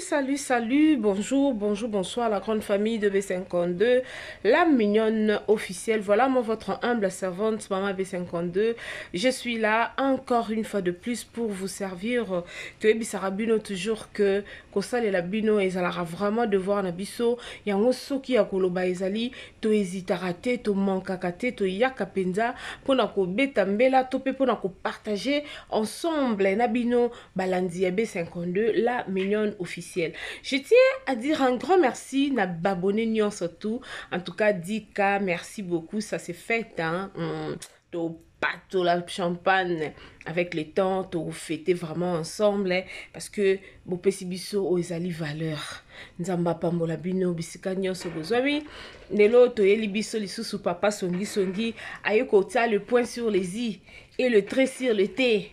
salut, salut, bonjour, bonjour, bonsoir la grande famille de B52, la mignonne officielle. Voilà moi votre humble servante, Maman B52. Je suis là encore une fois de plus pour vous servir. Toyebisaka bino toujours que kosalela bino ezalaka vraiment devoir na biso. Yango soki ya koloba ezali, tohésitaka te, tomankaka te, toyaka mpenza mpona kobeta mbela to mpe mpona kopartager ensemble na bino balandi ya B52, la mignonne officielle. Je tiens à dire un grand merci na ba abonnés nyonso tout. En tout cas, 10K, merci beaucoup, ça s'est fait, hein. To bateau la champagne avec le temps, to fêter vraiment ensemble, hein, parce que bopesi biso oyo ezali valeur. Nzambe apambola bino bisika nyonso bozwami. Lelo toyeli biso lisusu papa songi songi aye kotia le point sur les i et le trait sur le t.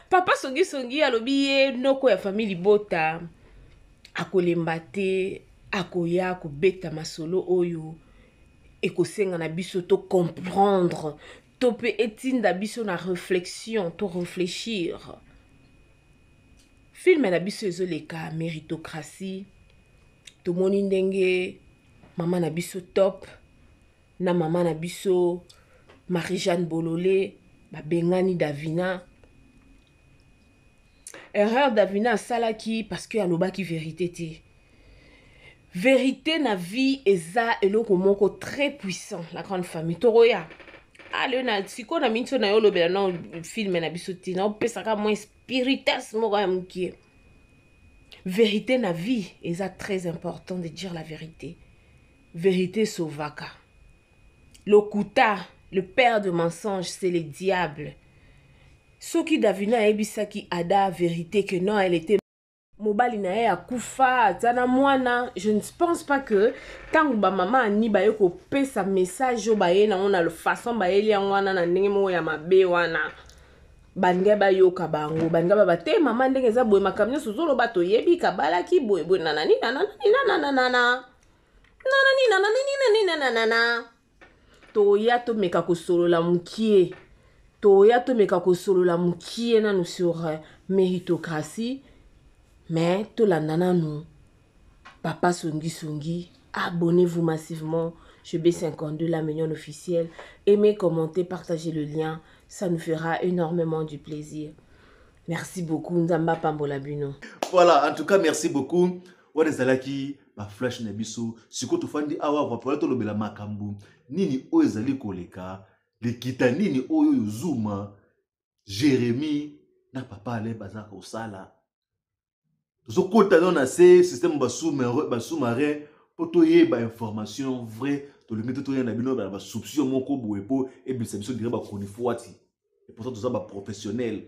Papa songi songi alobi ye noko ya famille libota akolemba te, akoya kobeta masolo oyo ekosenga na biso to comprendre to mpe etinda biso na réflexion, to réfléchir. Film na biso ezoleka méritocratie. Tomoni ndenge mama na biso Top na mama na biso Marie-Jeanne Bololé babengani Davina. Erreur Davina asalaki parce que alobaki vérité te. Vérité na vie eza eloko moko très puissant, la grande famille. Toroya. Ale na siko na minso na yo lobela na film na biso te, na opesaka moins spiritas moko ya mokie. Vérité na vie eza très important de dire la vérité. Vérité sauvaka. Lokuta, le père de mensonge, c'est le diable. Soki Davina ayebisaki Ada vérité que non, elle était mobali na ye akufa, aza na mwana, je ne pense pas que ntango bamama ani baye kopesa message oyo baye nango na façon bayeli yango wana na ndenge moko ya mabe wana, balingai bayoka bango, balingai baba te mama ndenge eza boye, makambo nyonso ozoloba toyebi kabalaki boye boye nanani nanani nananana nanani nanani nanani nananana. Toya tomeka kosolola mokie, toya tomeka kosolola mokie nanu sur méritocratie, mais tolanda nanu papa songi songi. Abonnez-vous massivement chez B52, la mignonne officielle. Aimez, commentez, partagez le lien, ça nous fera énormément du plaisir. Merci beaucoup, Nzamba pambola bino. Voilà, en tout cas merci beaucoup. Wana ezalaki ba flash na biso. Sikoyo tofandi awa po tolobela makambo nini oyo ezali koleka, likita nini oyo oyo Zuma, Jérémie na papa Alain baza kosala. Tozokota no na se système ba sous-marin po toyeba information vraie, tolingi te toyeba na bino ba soupçon moko boye po ebimisa biso dire ba chronifuati. Et pourtant toza ba professionnel.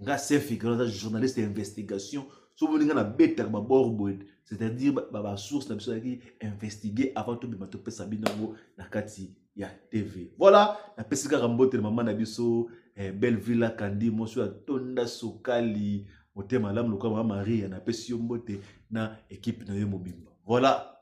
Nga Saint Figaro aza journaliste ya investigation. So bomoni nga na betaka ba bord boye, c'est-à-dire ba source na biso ezalaki investiguer avant tobima topesa bino yango na kati ya TV. Voilà, napesi kaka mbote na mama na biso, Belle Villa Kandi, mwasi oyo atonda sukali, motema malamu lokola mama Maria, napesi yo mbote na équipe na yo mobimba. Voilà,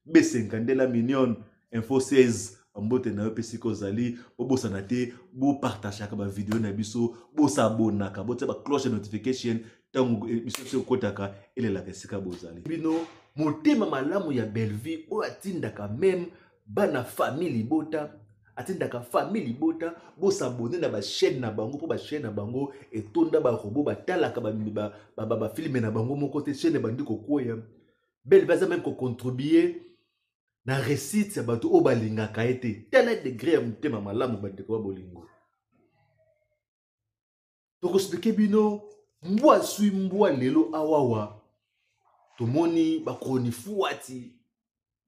B52 la mignonne, info 16, mbote na yo pesi kozali, bobosana te, bopartageaka ba vidéo na biso, bosabonaka, botia ba cloche de notification ntango biso biso ekotaka elelaka esika bozali. Bino motema malamu ya Bellevue oyo atindaka même bana famille libota, atindaka famille libota bosabone na ba chaîne na bango, po ba chaîne na bango etonda ba robot batalaka ba filme na bango moko te, chaîne ebandi kokwea. Bellevue aza même kocontribuer na réussite ya bato oyo balingaka ye te. Tala degré ya motema malamu bandeko ba bolingo. Tokoexpliquer bino mbwa sui mbwa lelo awawa tomoni ba chronifuati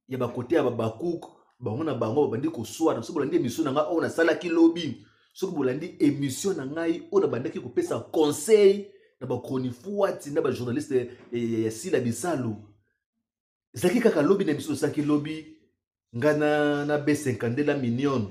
ya ba côté ya babakuk bango na bango babandi koswana. Soki bolandi émission na ngai oyo nasalaki lobi, soki bolandi émission na ngai oyo nabandaki kopesa conseil na ba chronifuati na ba journaliste ya Sila Bisalu, ezalaki kaka lobi na émission tosalaki lobi nga na B52 la mignonne,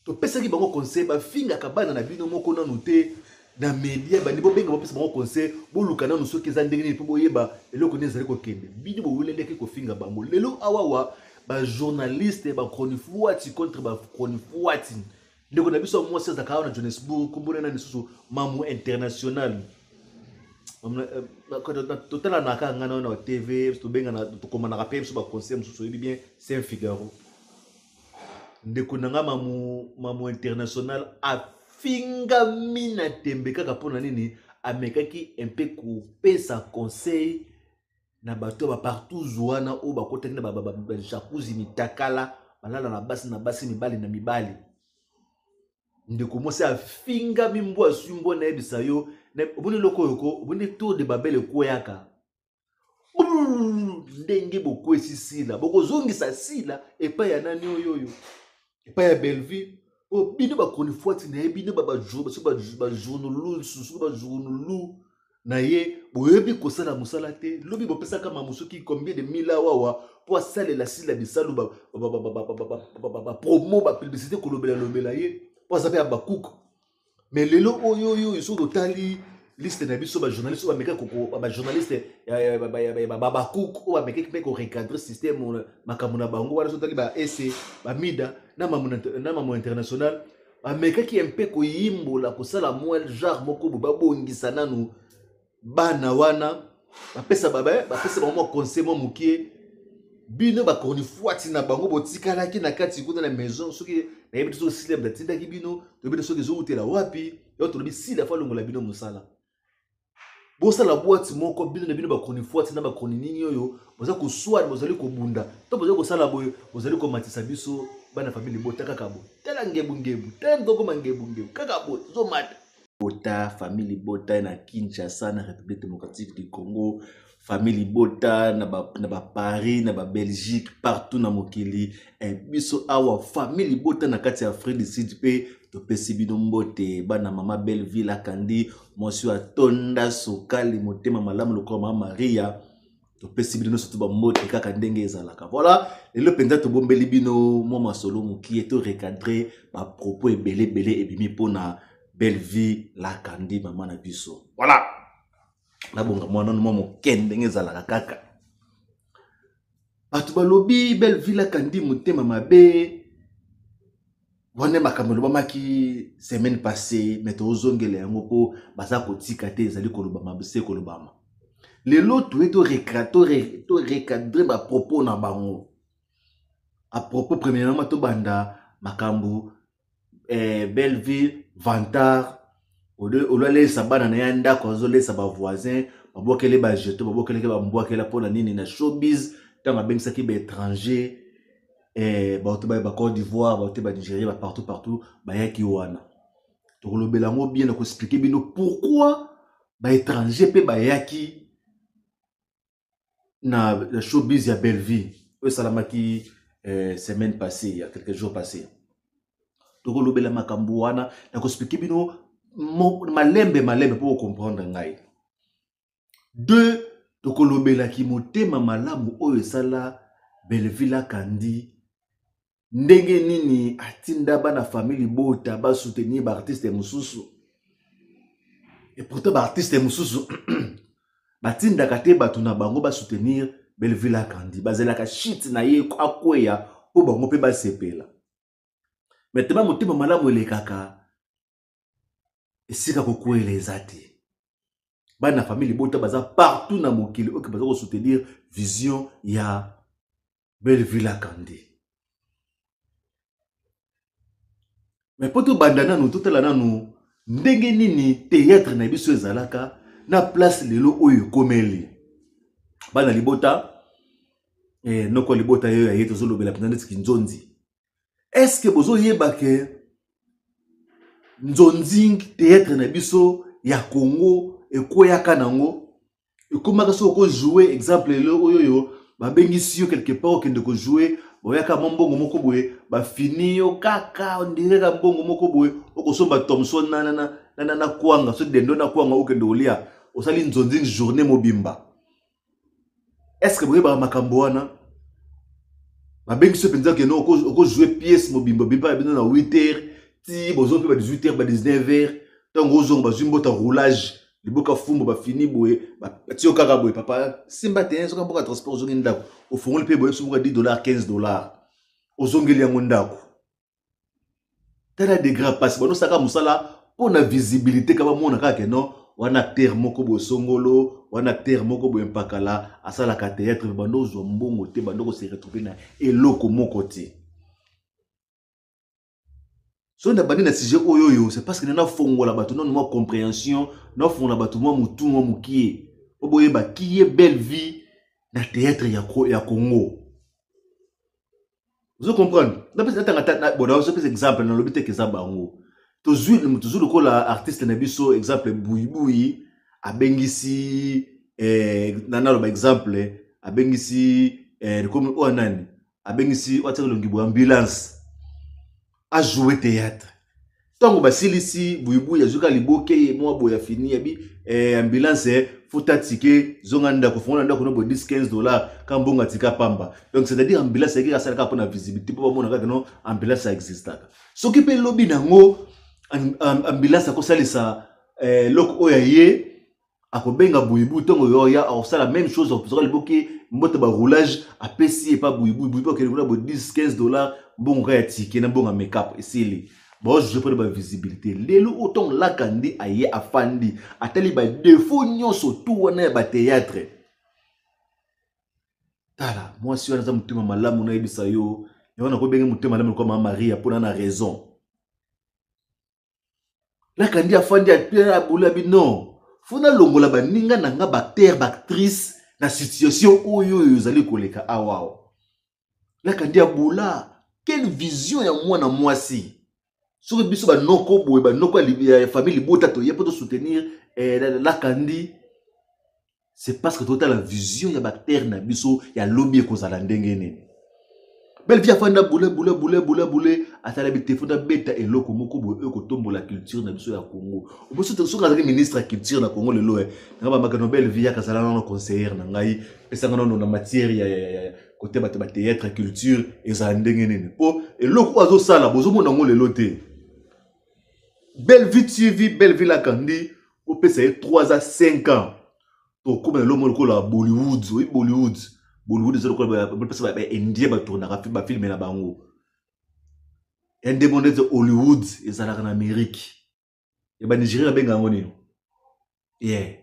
topesaki bango conseil. Bafingaka bana na bino moko nanu te na media, bandi bobenga bopesa bango conseil, boluka nanu soki eza ndenge nini mpo boyeba eloko nini ezali kokende. Bino bowelelaki kofinga bango. Lelo awawa ba journaliste ba chronifuati contre ba chronifuati. Ndeko na biso ya mwasi azalaka awa na Johannesburg, kombo na nani lisusu, Mamu International. Totalanaka ngai na TV, tobengana, tokomanaka mpe biso baconseil mosusu, oyebi bien. Saint Figaro, ndeko na nga Mamu, Mamu International, afingami na tembe kaka mpo na nini? Amekaki mpe kopesa conseil na bato ya bapartouze wana oyo bakotaki na bajakuzi, mitakala, balala na basi na basi, mibali na mibali. Ndeko mwasi afingami, mbwa aswi mbwa. Nayebisa yo, omoni eloko oyo ko, omoni tour de Babel ekweyaka ndenge bokwesi Sila, bokozongisa Sila epai ya nani oyo oyo, epai ya Bellevue oyo. Bino bakonifwati na ye, bino bajournulu, soki bajournulu na ye, boyebi kosala mosala te. Lobi bopesaka Mamu soki combien de mille awawa mpo asalela Sila bisalu, bapromo, bapublicité, kolobela-lobela ye mpo aza mpe ya bakuku. Mais lelo oyo oyo, soki totali liste na biso, bajournaliste oyo bamekaki, bajournaliste babakuku oyo bamekaki mpe korecadre système, makambo na bango wana, soki totali baese, bamida na Mamu International, bamekaki mpe koyimbola, kosala mwa genre moko boye, babongisa nanu bana wana, bapesa bango mwa conseil mwa mokie. Bino bakornifuati na bango botikalaki na kati kuna na maison. Soki nayebi te, soki Sila batindaki bino, toyebi te soki ezowutela wapi. Yo tolobi Sila faut alongola bino mosala, bosala boîte moko bino na bino, bakornifuati na bakorni nini oyo boza koswana, bozali kobunda to bozali kosala boye, bozali komatisa biso bana famille libota kaka boye. Tala ngebungebu, tala ndokoma ngebungebu kaka boye, tozomata bota famille libota na Kinshasa, na République démocratique du Congo, famille libota na baParis, na baBelgique, partout na mokili. Biso awa famille libota na kati ya Afrique du Sud mpe topesi bino mbote, bana mama Belleville Akandi, mwasi oyo atonda sokali, motema malamu lokola mama Maria. Topesi bino nyonso to bambote kaka ndenge ezalaka. Voilà, lelo mpenza tobombeli bino mwa masolo mokie, to recadre bapropos ebele ebele ebimi mpona Belleville Lakandi, mama na biso. Voilà, nabonga mwa nano mwa moke ndenge ezalaka kaka. Bato balobi Belleville Akandi motema mabe. Wana makambo elobamaki semaine passée, mais tozongela yango mpo baza kotika te, ezali kolobama se kolobama. Lelo toye torecadre bapropos na bango. À propos, premièrement, tobanda makambo Belleville vantard, olo alesa bana na ye ndako, azolesa bavoisin, babwakeli bajeton, babwakelaki, bambwakela mpona nini na showbiz ntango abengisaki baétranger, bato ba Côte d'Ivoire, bato ba Nigeria, ba partout partout bayaki wana. Tokolobela yango bien na koexpliquer bino pourquoi baétranger mpe bayaki na showbiz ya Belleville oyo esalamaki semaine passée, il y a quelques jours passés. Tokolobela makambo wana na koexpliquer bino malembe malembe mpo kocomprendre ngai. Deux, tokolobelaki motema malamu oyo esala Belleville Akandi, ndenge nini atinda bana famille libota basoutenir baartiste mosusu, et pourtant baartiste mosusu batindaka te bato na bango basoutenir Belleville Akandi, bazelaka shit na ye akweya mpo bango mpe basepela. Mais tema motema malamu elekaka esika kokwela eza te. Bana famille libota baza partout na mokili oyo baza kosoutenir vision ya Belleville Akandi. Mais mpo tobanda nanu, totala nanu ndenge nini théâtre na biso ezalaka na place lelo oyo ekomeli. Bana libota, noko libota yo ya ye, tozolobela mpenza neti kinzonzi. Est-ce que bozoyeba ke nzonzing, théâtre na biso ya Congo ekweyaka nango, ekomaka soki okojoue, exemple lelo oyo oyo babengisi yo quelque part, okende kojoue, boyaka mwa mbongo moko boye, bafini yo kaka ondireka mbongo moko boye, okosomba Thomson na kwanga, soki dendo na kwanga, okende kolia, osali nzonzing journée mobimba. Est ce que boyebaka makambo wana? Babengisi yo mpenza kende okojoue pièce mobimba bimba bino na 8 heures ti bozo mpe ba 18 heures, ba 19 heures. Ntango ozonga, bazwi mbota roulage, liboka fumbo, bafini boye, batie yo kaka boye, papa simba te, soki mboka transport, ozongi ndako, ofungoli mpe boye, soki 10 dollars, 15 dollars, ozongeli yango ndako. Tala degré pasi, banosaka mosala mpo na visibilité, ka bamona kaka ke non. Wana acteur moko boye songolo, wana acteur moko boye mpakala asalaka théâtre, mais bando ozwa mbongo te, bando ko se retrouver na eloko moko te. Soki nabandi na sujet oyo oyo, c'est parce que nafongola bato nano mwa compréhension, nafongola bato mwa motu mwa mokie po boyeba qui est Belle Vie na théâtre ya Congo. Ozo comprendre? Napesa natanga ta na bon, nazopesa exemple, nalobi te eza bango. Tozwi lokola artiste na biso exemple Buyibuyi abengisi naloba exemple abengisi komi oyo nani abengisi oyo atiaka elongi boye ambulance a jouer théâtre. Ntango basilisi Buyibuyi azwi kaka liboke ye mwa boye afini yabi ambulance futa ticket zonga ndako, fongola ndako no boye 10 15 dollars ka mbongo atika pamba. Donc c'est-à-dire ambulance ayaki asala kaka mpona visibilité mpo bamona kaka no ambulance existaka. Soki mpe lobi nango ambulance akosalisa eloko oyo aye akobenga Buyibuyi ntongo oyo ya akosala même chose, akozwaka liboke mbote ba roulage apesi ye pa Buyibuyi, Buyibuyi akende kuna boye 10 15 dollars mbongo kaka ya ticket na mbongo ya make-up esili. Baojuge mpona ba visibilité. Lelo oyo ntongo Lakandi aye afandi atali ba défaut nyonso tu wana ya ba théâtre. Tala mwasi wana aza motema malamu, nayebisa yo yango nakobenge motema malamu lokola mama Maria mpona na raison. Lakandi afandi abula bino fo nalongola baninga na nga baacteur baactrice na situation oyo oyo ezali koleka awa awa. Lakandi abula, quelle vision ya mwana mwasi. Soki biso banoko boye, banoko ya famille libota toye mpo tosoutenir Lakandi, c'est parce que totala vision ya baacteur na biso ya lobi ekozala ndenge nini. Belle Vie afanda bule bule bule bule bule atala bitefo na beta eloko moko boye oyo kotombola culture na biso ya Congo. Oboso soki azalaki ministre ya culture na Congo lelo nanga bamaka no Belle Vie akazala nano conseillère na ngai, pesanga nano na matière ya côté bato ba théâtre culture ezala ndenge nini po eloko oyo azosala bozomona yango lelo te. Belle Vie TV, Belle Vie Lakandi opesa ye 3 à 5 ans tokóma lelo moko lokola Bollywood. Oyi Bollywood, Bollywood eza lokola bapesa ba indien batournaka bafilme na bango ya ndenge ndenge Hollywood ezalaka na Amérique ya ba Nigeria babenga yango nini. Yeah.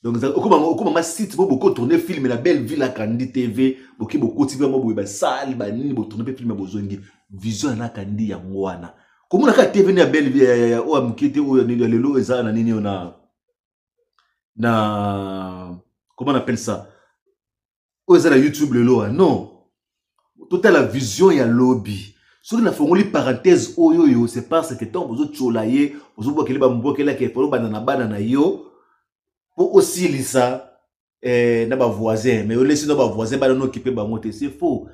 Donc okoma ma site po boko tourner film na Belle Vie Lakandi TV, boki bokoti mpe yango boye basale banini botourne mpe film bozongi vision ya Lakandi yango wana. Komona kaka TV ya Belle Vie ya oyo ya moke te, oyo ya lelo eza na nini oyo na comment on appelle ça oyo eza na YouTube lelo wana. Non, totala vision ya lobi. Soki nafongoli parenthèse oyo oyo, c'est parce que ntango bozotiola ye, bozobwakeli bambwakelaki efolo banda na bana na yo mpo osilisa na bavoisin, mais olesi na bavoisin bana nokipe bango te, c'est faux.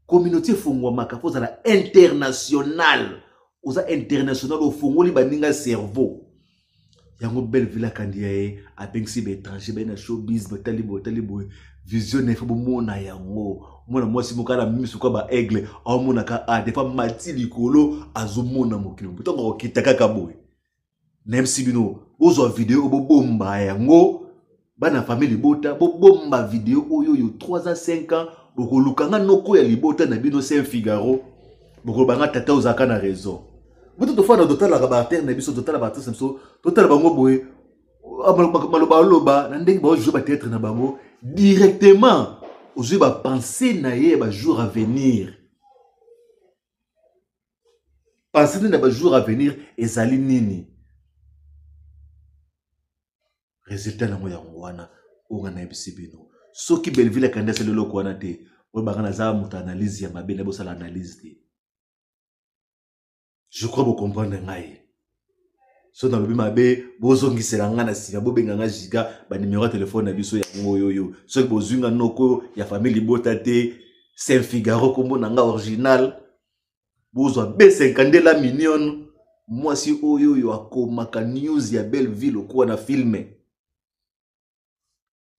Communauté efongwamaka fo ozala international, oza international ofongoli baninga cerveau. Yango Belle Vie Lakandi ya ye abengisi baétranger baye na showbiz, batali boye batali boye vision na ye fo bomona yango. Mwana mwasi moko ala miso kwa ba aigle aomonaka a des fois mati likolo azomona mokili ntango akokita kaka boye. Nayebisi bino bozwa video oyo bobomba yango, bana famille libota bobomba video oyo oyo 3 à 5 ans bokoluka nga noko ya libota na bino Saint Figaro, bokoloba nga tata ozalaka na raison. Boto tofanda totalaka ba acteur na biso, totala ba actrice na biso, totala bango boye maloba oloba na ndenge baojoue ba théâtre na bango directement, ozwi ba pensée na ye ya ba jour à venir. Pensée nini na ba jour à venir ezali nini? Résultat nango yango wana oyo nga nayebisi bino. Soki Belleville akandi asali eloko wana te, oyo banga naza moto analyse ya mabe, na bosala analyse te. Je crois bocomprendre ngai. So nalobi mabe, bozongisela nga na nsima, bobenga nga giga ba numéro ya telefone na biso yango oyo oyo. Soki bozwi nga noko ya famille libota te, Saint Figaro kombo na nga original, bozwa B52 la mignonne, mwasi oyo oyo akomaka news ya Belle Vie lokola na filme.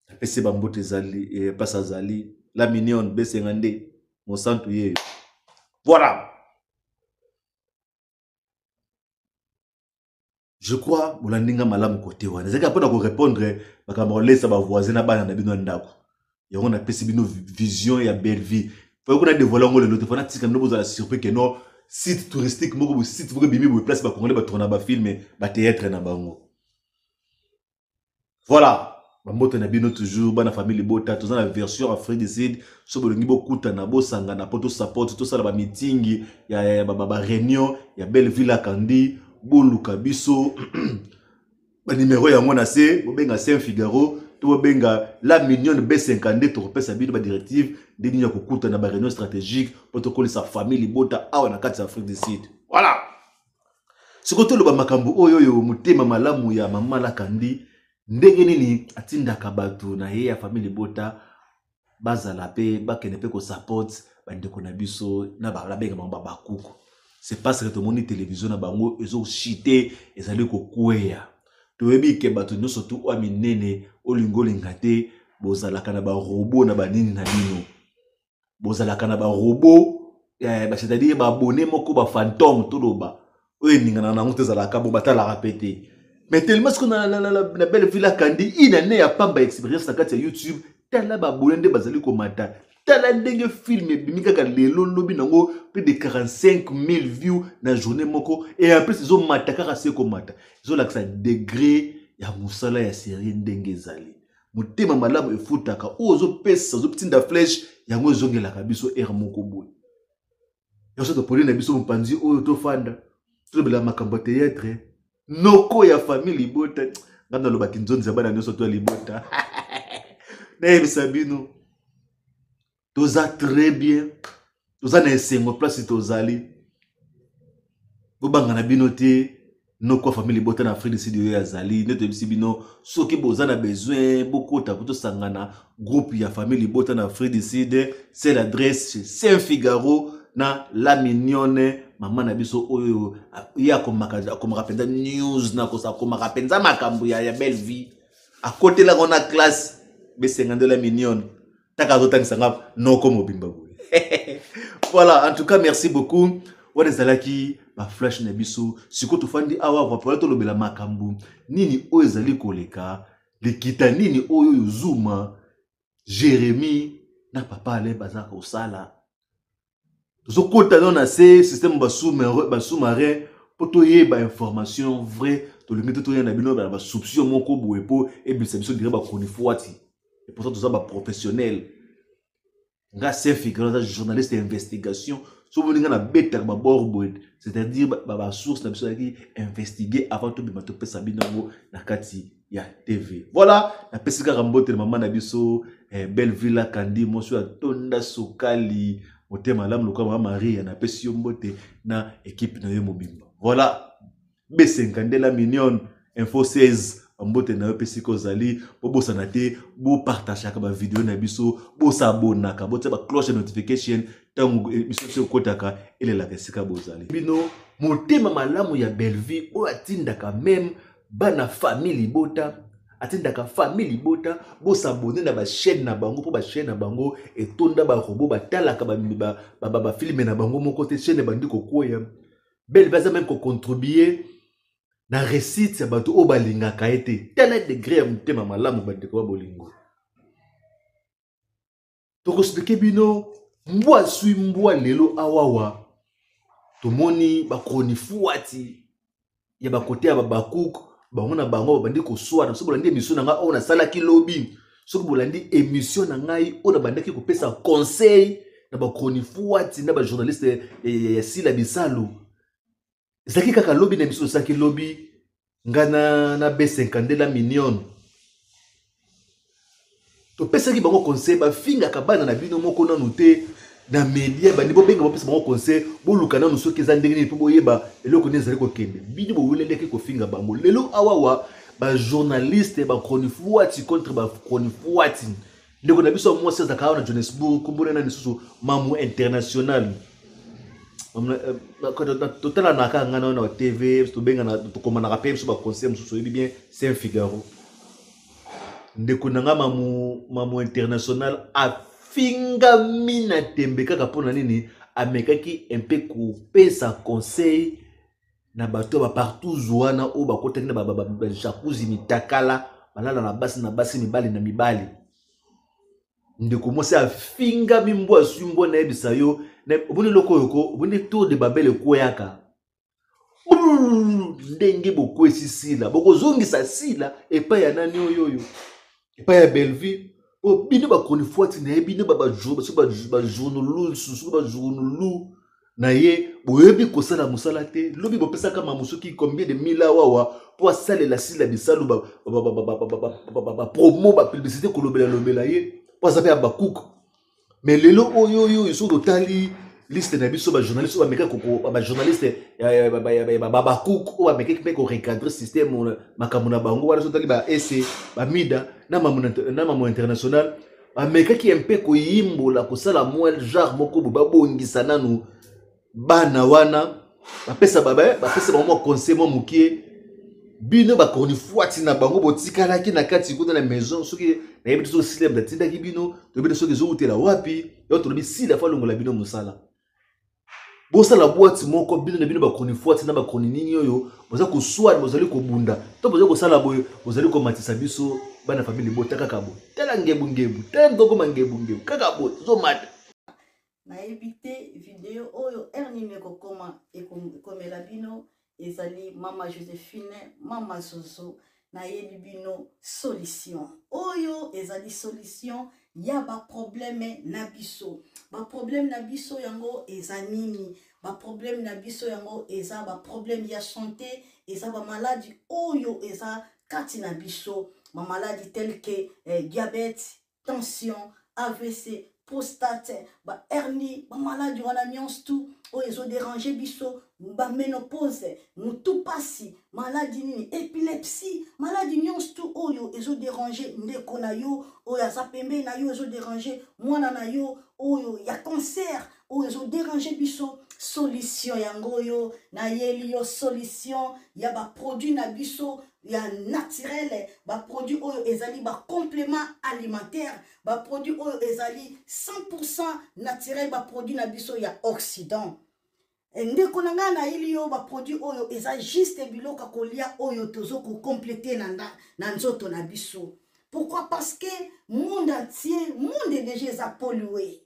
Apesi ba mbote ezali, place azali la mignonne B52 mosantu yeyo. Voilà. Je crois bolandi nga malamu kote wana. Ezalaki mpona korépondre makambo kolesa ba voisin na bana na bino ya ndako. Yango napesi bino vision ya Belle Vie. Faut kuna dévoiler yango lelo te, faut natika bino bozala surpris que non site touristique moko boye, site moko ebimi boye place ba Congolais batourna ba film, ba théâtre na bango. Voilà, bambote na bino toujours bana famille libota, toza na version Afrique du Sud. So bolingi bokutana, bosangana po tosupport, tosala ba meeting ya, ya, ya ba, ba, ba réunion ya Belle Villa Kandi, boluka biso ba numéro yango na se, bobenga Saint Figaro to bobenga la mignonne B52, tokopesa bino ba directive ndenge nini ya kokutana ba réunion stratégique po tokolisa famille libota awa na kati ya Afrique du Sud. Voilà. Sikoyo toloba makambo oyo oyo motema malamu ya mama Lakandi, ndenge nini atindaka bato na ye ya famille libota bazala pe bakende pe kosupport bandeko na biso na babenga bango babakuku. C'est parce que tomoni télévision na bango ezochite, ezali kokweya. Toyebi ke bato nyonso tu oyo minene olingi olinga te, bozalaka na barobot na banini na bino, bozalaka na barobot, c'est-à-dire baabonné moko ba fantôme toloba oyo eningana nango te, ezalaka bo batalaka pe te. Mais tellement sikoyo na Belle Villa Kandi une année ya pamba expérience na kati ya YouTube, tala baabonné nde bazali komata, tala ndenge film ebimi kaka lelo lobi nango plus de 45 000 views na journée moko, et en plus ezomata kaka se komata, ezolakisa degré ya mosala ya série ndenge ezali. Motema malamu efutaka, oyo ozopesa, ozotinda flèche yango ezongelaka biso aire moko boye. Nyonso topoli na biso mopanzi oyo tofanda tolobela makambo ya théâtre, noko ya famille libota. Ngai nalobaki nzonzi ya bana nyonso to ya libota. Nayebisa bino toza très bien, toza na esengo place tozali, bobanga na bino te. Noko ya famille libota na Afrique du Sud oyo azali nde toyebisi bino, soki boza na besoin bokota po tosangana groupe ya famille libota na Afrique du Sud, c'est l'adresse chez Saint Figaro na La Mignonne, mama na biso oyo ye akomaka mpenza news na akomaka mpenza makambo ya Belle Vie, akotelaka na classe besenga nde La Mignonne taka azotangisa nga noko mobimba boye. Voilà, en tout cas merci beaucoup. Wana ezalaki baflash na biso. Sikoyo tofandi awa vapola tolobela makambo nini oyo ezali koleka, likita nini oyo oyo Zuma, Jérémie na papa Alain baza kosala. Tozokota no na se système basous-marin mpo toyeba information vrai. Tolingi te toya na bino na basoupçon moko boye mpo ebimisa biso dire bachronifuati, et pourtant toza baprofessionnel. Nga Saint Figaro aza journaliste ya investigation. So omoni nga nabetaka babord boye, c'est-à-dire basource na biso ezalaki investiguer avant tobima topesa bino yango na kati ya TV. Voilà, napesi kaka mbote na mama na biso Belle Villa Kandi, mwasi oyo atonda sukali, motema malamu lokola mama Maria. Napesi yo mbote na équipe na yo mobimba. Voilà, B52 la mignonne info 16, bambote na yo mpe sika ozali. Bobosana te bopartageaka bavideo na biso, bosabonaka, botia bacloche ya notification ntango biso biso ekotaka elelaka esika bozali. Bino motema malamu ya Bellevue oyo atindaka meme bana famille libota, atindaka famille libota bosabone na bachaîne na bango, mpo bachaîne na bango etonda barobo batalaka bafilme na bango moko te, chaîne ebandi kokwea. Bellevue aza meme kocontribue na réussite ya bato oyo balingaka ye te. Tala degré ya motema malamu, bandeko ba bolingo. Tokoexpliquer bino mbwa aswi mbwa lelo awawa. Tomoni bachronifuati ya bakote ya babakuku, bango na bango babandi koswana. Soki bolandi émission na ngai oyo nasalaki lobi, soki bolandi émission na ngai oyo nabandaki kopesa conseil na bachronifuati na bajournaliste ya Sila Bisalu, ezalaki kaka lobi na émission tosalaki lobi, nga na B52 la mignonne, topesaki bango conseil. Bafingaka bana na bino moko nanu te na media, bandi bobenga, bopesa bango conseil, boluka nanu soki eza ndenge nini mpo boyeba eloko nini ezali kokende. Bino bowelelaki kofinga bango. Lelo awawa bajournaliste bachronifuati contre bachronifuati. Ndeko na biso ya mwasi azalaka awa na Johannesburg, kombo na lisusu Mamu International, totalanaka ngai na na TV, tobengana, tokomanaka mpe biso baconseil mosusu. Oyebi bien Saint Figaro, ndeko na nga Mamu International afingami na tembe kaka mpona nini? Amekaki mpe kopesa conseil na bato ya bapartouze wana oyo bakotaki na bajacuzzi mitakala, balala na basi na basi, mibali na mibali. Ndeko mwasi afingami mbwa aswi mbwa. Nayebisa yo, omoni eloko oyo ko, omoni tour de Babel ekweyaka. Ndenge bokwesi Sila, bokozongisa Sila epai ya nani oyo oyo epai ya Bellevue. Po bino ba chronifuati na ye, bino ba journaliste, ba journaliste na ye, boyebi kosala mosala te. Lobi bopesaka mamu soki combien de mille awawa po asalela Sila bisalu ba promo, ba publicité, kolobela lobela ye po aza pe ya bakuku. Mais lelo oyo oyo soki totali liste na biso ba journaliste oyo bamekaki koko, ba journaliste ya bakuku oyo bamekaki mpe korecadre système makambo na bango wana, soki totali ba ese bamida na mamu international, bamekaki mpe koyimbola kosala mwa genre moko boye, babongisa nanu bana wana, bapesa bango mwa conseil mwa mokie. Bino bakornifuati na bango botikalaki na kati kuna na maison, soki nayebi te soki Sila batindaki bino, toyebi te soki ezowutela wapi. Yo tolobi Sila fa longola bino mosala, bosala boîte moko bino na bino bakornifuati na bakorni nini oyo boza koswana, bozali kobunda to bozali kosala boye, bozali komatisa biso bana famille libota kaka boye. Tala ngebu ngebu, tala ndokoma ngebu ngebu kaka boye, tozomata. Nayebi te video oyo heure nini ekokoma, ekomela bino. Ezali mama Josephine, mama Zozo. Nayebi bino solution oyo ezali solution ya baproblème na biso. Baproblème na biso yango eza nini? Baproblème na biso yango eza baproblème ya santé, eza bamaladi oyo eza kati na biso, bamaladi tel que diabète, tension, AVC, prostate, ba hernie, ba maladi wana nyonso tout oyo ezo déranger biso, ba ménopause, mutu pasi, maladi nini, épilepsie, maladi nyonso tout oyo ezo déranger ndeko na yo oyo aza pembeni na yo, ezo déranger mwana na yo oyo ya cancer, oyo ezo déranger biso. Solution yango oyo nayeli yo, solution ya ba produit na biso ya naturel, ba produit oyo ezali ba complément alimentaire, ba produit oyo ezali 100% naturel, ba produit na biso ya Occident. Ndeko na ngai, nayeli yo ba produit oyo eza juste biloko ya kolia oyo tozo kocompléter na nzoto na biso. Pourquoi? Parce que monde entier, monde déjà eza pollué,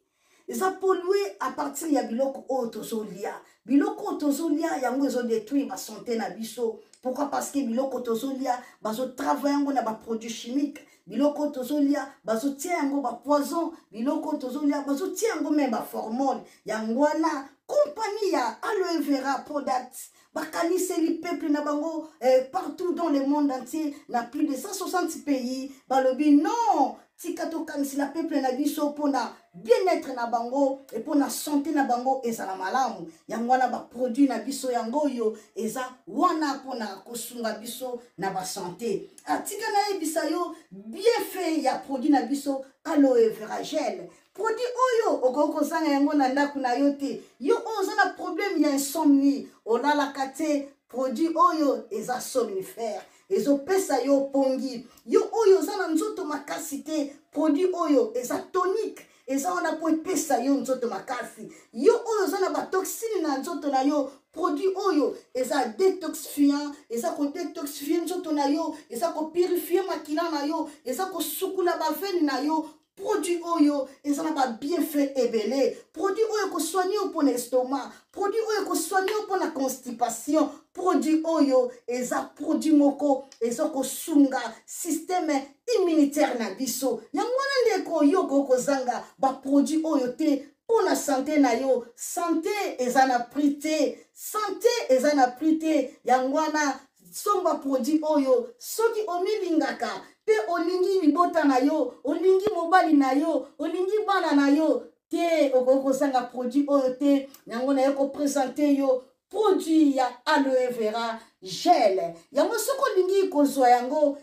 eza pollué à partir ya biloko oyo tozolia. Biloko oyo tozolia yango ezodétruire basanté na biso. Pourquoi? Parce que biloko tozolia, bazotravaille yango na baproduit chimique. Biloko oyo tozolia, bazotia yango bapoison. Biloko oyo tozolia, bazotia yango même baformol. Yango wana compagnie ya Aloe Vera Product bakaniseli peuple na bango partout dans le monde entier, na plus de 160 pays. Balobi non, tika tokanisela peuple na biso mpona bien-être na bango e mpona santé na bango ezala malamu. Yango wana baproduit na biso yango oyo eza wana mpona kosunga biso na basanté. Atika nayebisa yo bienfait ya produit na biso Aloe Vera Gel. Produit oyo okoki kozanga yango na ndako na yo te. Yo oyo oza na problème ya insomnie, olalaka te, produit oyo eza somnifère, ezopesa yo pongi. Yo oyo oza na nzoto makasi te, produit oyo eza tonique, eza wana mpo epesa yo nzoto makasi. Yo oyo oza na batoxine na nzoto na yo, produit oyo eza détoxifiant, eza kodétoxifie nzoto na yo, eza kopurifie makila na yo, eza kosukula baveine na yo. Produit oyo eza na babienfait ebele. Produit oyo ekosoigne yo mpona estomac, produit oyo ekosoigne yo mpona constipation. Produit oyo eza produit moko eza kosunga système immunitaire na biso. Yango wana ndeko, yo okoki kozanga baproduit oyo te mpona santé na yo. Santé eza na prix te, santé eza na prix te. Yango wana somba produit oyo soki omilingaka mpe olingi libota na yo, olingi mobali na yo, olingi bana na yo te, okoki kozanga produit oyo te. Yango naye koprésenter yo produit ya Aloe Vera Gel. Yango soki olingi kozwa yango,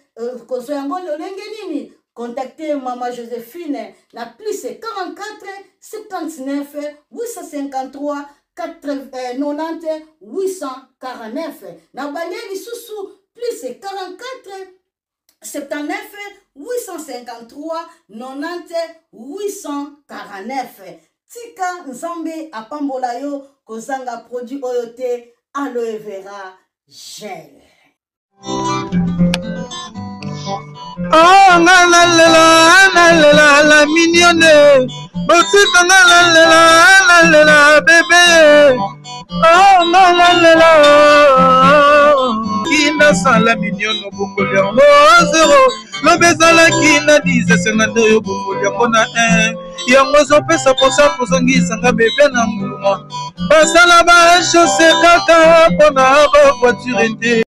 kozwa yango lolenge nini? Contacte mama Josephine na plus 44 79 853 90 849. Na bande lisusu, plus 44 79 853 90 849. Tika Nzambe apambola yo. Kozanga produit oyo te, Aloe Vera Gel. Oh, nga nalela, nalela la mignonne, botika nga nalela, nalela bébé. Oh, nga nalela kinasala miniono bongoli yango zero lobi ezalaki na 10 esenga nde oyo bongoli yango na 1 yango ezopesa mposa kozongisa nga bebe na nguluma basala ba chausse kaka mpona ba voiture te.